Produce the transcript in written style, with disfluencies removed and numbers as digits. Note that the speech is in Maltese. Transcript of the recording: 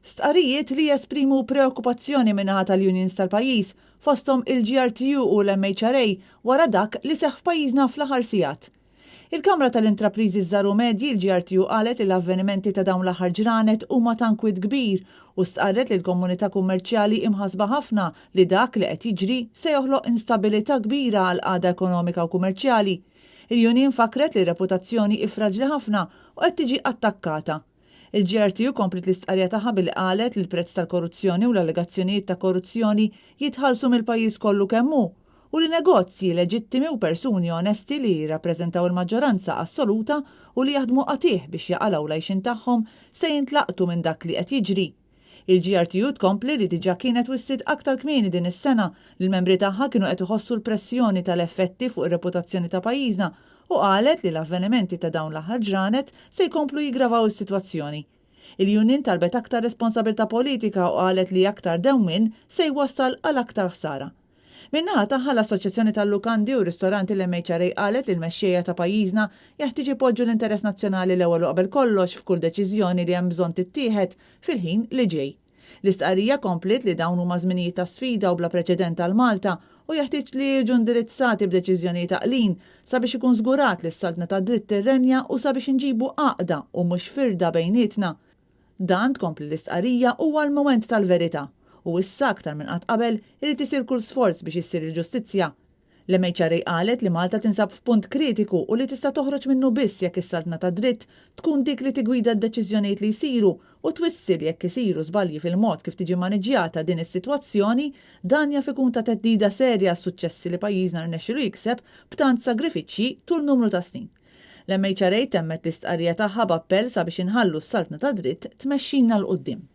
Stqarrijiet li jesprimu preokkupazzjoni min-naħa tal-unions tal-pajjiż, fosthom il-GRTU u l-MHRA, wara dak li seħħ f'pajjiżna fl-aħħar sigħat. Il-Kamra tal-Intrapriżi ż-Żgħar u Medji, il-GRTU qalet li l-avvenimenti ta' dawn l-aħħar ġranet huma ta' nkwiet kbir u stqarret li l-komunità kummerċjali hi mħassba ħafna li dak li qed jiġri se joħloq instabilità kbira għall-qagħda ekonomika u kummerċjali. Il-union fakkret li r-reputazzjoni hi fraġli ħafna u qed tiġi attakkata. Il-GRTU kompliet l-istqarrija tagħha billi qalet li l-prezz tal-korruzzjoni u l-allegazzjonijiet ta' korruzzjoni jitħallsu mill-pajjiż kollu kemm hu u li negozji leġittimi u persuni onesti li jirrappreżentaw il-maġġoranza assoluta u li jaħdmu qatigħ biex jaqalgħu l-għajxien tagħhom se jintlaqtu minn dak li qed jiġri. Il-GRTU tkompli li diġà kienet wissiet aktar kmieni din is-sena li l-membri tagħha kienu qed iħossu l-pressjoni tal-effetti fuq ir-reputazzjoni ta' pajjiżna u qalet li l-avvenimenti ta' dawn l-aħħar ġranet se jkomplu jiggravaw is-sitwazzjoni. Il-union talbet aktar responsabilità politika u qalet li aktar dewmien se jwassal għal aktar ħsara. Min-naħa tagħha l-Assoċjazzjoni tal-Lukandi u Ristoranti l-MHRA qalet li l-mexxejja ta' pajjiżna jeħtieġ ipoġġu l-interess nazzjonali l-ewwel u qabel kollox f'kull deċiżjoni li hemm bżonn tittieħed fil-ħin li ġej. L-istqarrija kompliet li dawn huma żminijiet ta' sfida u bla preċedent għal Malta u jeħtieġ li jiġu indirizzati b'deċiżjonijiet għaqlin sabiex ikun żgurat li s-saltna tad-dritt tirrenja u sabiex inġibu għaqda u mhux firda bejnietna. Dan, tkompli l-istqarrija, huwa l-mument tal-verità u issa aktar minn qatt qabel irid isir kull sforz biex issir il-ġustizzja. L-MHRA qalet li Malta tinsab f'punt kritiku u li tista' toħroġ minnu biss jekk is-saltna tad-dritt tkun dik li tiggwida d-deċiżjonijiet li jsiru u twissi li jekk isiru żbalji fil-mod kif tiġi mmaniġġjata din is-sitwazzjoni, dan jaf ikun ta' theddida serja għas-suċċessi li pajjiżna rnexxielu jikseb b'tant sagrifiċċji tul numru ta' snin. L-MHRA temmet l-istqarrija tagħha b'appell sabiex inħallu s-saltna tad-dritt tmexxina 'l quddiem.